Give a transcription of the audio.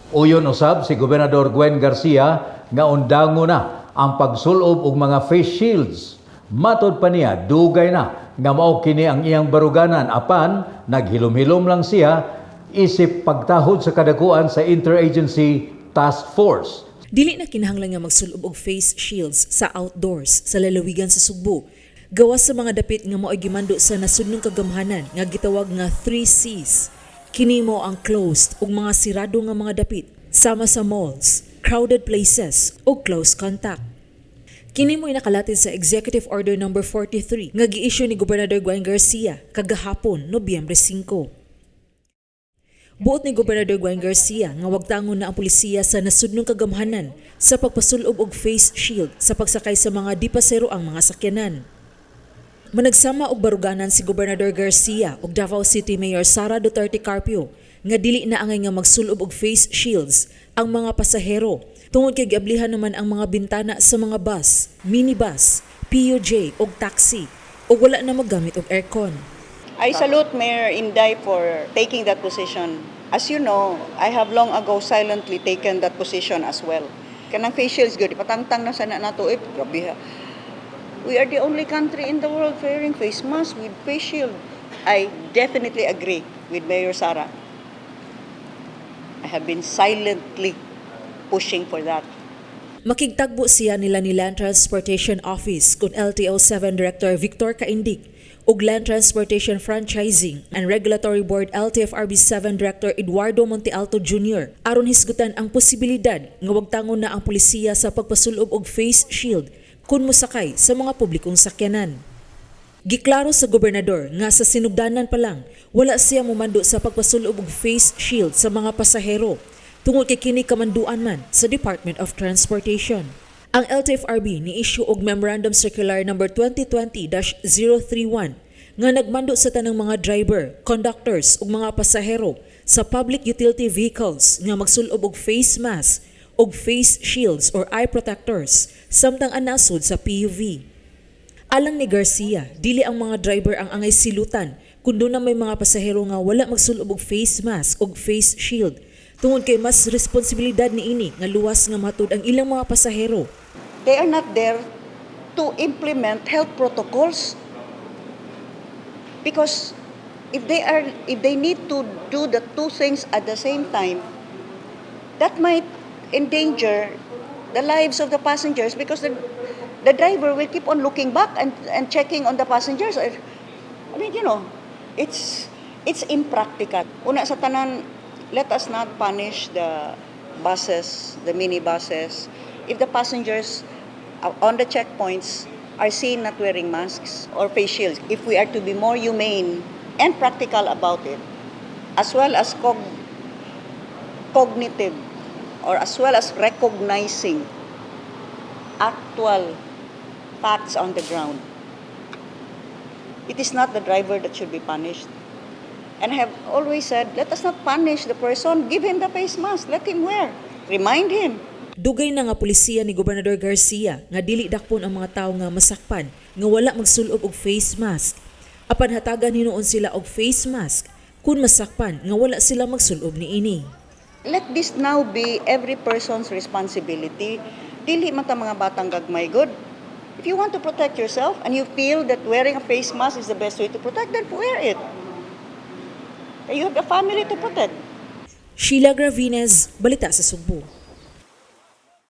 Uyon usab si Gobernador Gwen Garcia nga undango na ang pagsulob og mga face shields. Matod pa niya, dugay na nga mao kini ang iyang baruganan, apan naghilom-hilom lang siya isip pagtahod sa kadakuan sa Interagency Task Force. Dili na kinahanglan nga magsulob og face shields sa outdoors sa lalawigan sa Sugbo. Gawas sa mga dapit nga mao'y gimando sa nasudnong kagamhanan nga gitawag nga 3 Cs. Kini mao ang closed ug mga sirado nga mga dapit sama sa malls, crowded places ug close contact. Kini mo'y nakalatid sa Executive Order Number 43 nga gi-issue ni Gobernador Gwen Garcia kagahapon, Nobyembre 5. Buot ni Gobernador Gwen Garcia nga wagtangon na ang pulisiya sa nasudnong kagamhanan sa pagpasulob og face shield sa pagsakay sa mga dipasero ang mga sakyanan. Managsama og baruganan si Gobernador Garcia ug Davao City Mayor Sara Duterte Carpio nga dili na angay nga magsulob og face shields ang mga pasahero tungod kay giablihan naman ang mga bintana sa mga bus, minibus, PUJ ug taxi ug wala na maggamit og aircon. I salute Mayor Inday for taking that position. As you know, I have long ago silently taken that position as well. Kanang face shields good, ipatangtang na sana nato eh, grabe ha. We are the only country in the world wearing face mask with face shield. I definitely agree with Mayor Sara. I have been silently pushing for that. Makigtagbo siya nila ni Land Transportation Office kung LTO 7 Director Victor Caindig ug Land Transportation Franchising and Regulatory Board LTFRB 7 Director Eduardo Montealto Jr. aron hisgutan ang posibilidad nga wagtangon na ang pulisiya sa pagpasulob og face shield kung mosakay sa mga publikong sakyanan. Giklaro sa gobernador nga sa sinugdanan pa lang, wala siya mumando sa pagpasulob og face shield sa mga pasahero tungod kay kini kamanduan man sa Department of Transportation. Ang LTFRB ni-issue og Memorandum Circular number 2020-031 nga nagmando sa tanang mga driver, conductors ug mga pasahero sa public utility vehicles nga magsulob og face mask ug face shields or eye protectors samtang anasod sa PUV. Alang ni Garcia, dili ang mga driver ang angay silutan kung duna may mga pasahero nga wala magsulob og face mask ug face shield tungod kay mas responsibilidad niini nga luwas nga matud ang ilang mga pasahero. They are not there to implement health protocols. Because if they need to do the two things at the same time, that might endanger the lives of the passengers because the driver will keep on looking back and checking on the passengers. I mean, it's impractical. Una sa tanan, let us not punish the buses, the minibuses, if the passengers on the checkpoints are seen not wearing masks or face shields. If we are to be more humane and practical about it, as well as cognitive or as well as recognizing actual facts on the ground, it is not the driver that should be punished. And I have always said, let us not punish the person. Give him the face mask. Let him wear. Remind him. Dugay na nga pulisiya ni Gobernador Garcia nga dili dakpon ang mga tawo nga masakpan nga wala magsulob og face mask. Apan hatagan hinuon sila og face mask kung masakpan nga wala sila magsulob niini. Let this now be every person's responsibility. Dili man ta mga batang gagmay gud. If you want to protect yourself and you feel that wearing a face mask is the best way to protect, then wear it. You have a family to protect. Sheila Gravines, Balita sa Sugbo.